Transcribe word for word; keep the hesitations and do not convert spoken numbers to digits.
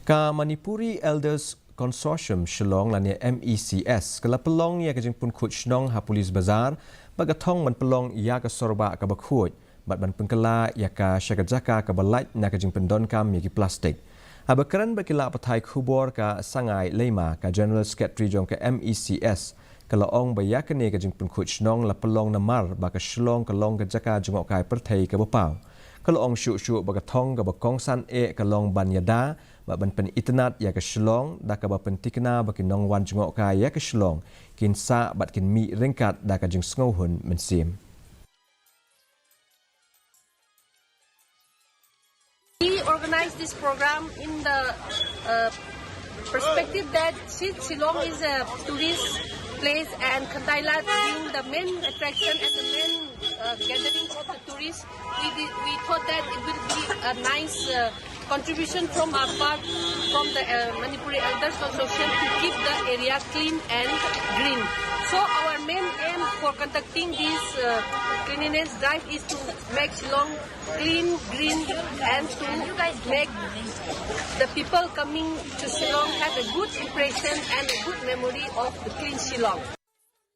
Ka Manipuri Elders Consortium Shillong lane M E C S ka la pynlong ïa ka jingpynkhuid shnong ha Police Bazar bad ka thong ban pynlong ïa ka sorbah kaba khuid bad ban pynkylla ïa ka sha ka jaka kaba lait na ka jingpyndonkam ïa ki plastik. Haba kren bad ki lad pathai khubor, ka Sangai Leima, ka General Secretary jong ka M E C S, ka la ong ba ïa kane ka jingpynkhuid shnong la pynlong namar ba ka Shillong ka long ka jaka jngohkai pyrthei kaba paw. Ka la ong shuh shuh ba ka thong kaba kongsan eh ka long ban ïada bad ban pynitynnad ïa ka Shillong, da kaba pyntikna ba ki nongwan jngohkai ïa ka Shillong kin sah bad kin mih ryngkat da ka jingsngewhun mynsiem. We organize this program in the uh, perspective that Shi- Shillong is a tourist place and Khyndai Lat being the main attraction and the main uh, gathering of the tourists. We, did, we thought that it will be a nice uh, contribution from our part, from the uh, Manipuri Elders Consortium, to keep the area clean and green. So our main aim for conducting this uh, cleanliness drive is to make Shillong clean, green, and to make the people coming to Shillong have a good impression and a good memory of the clean Shillong.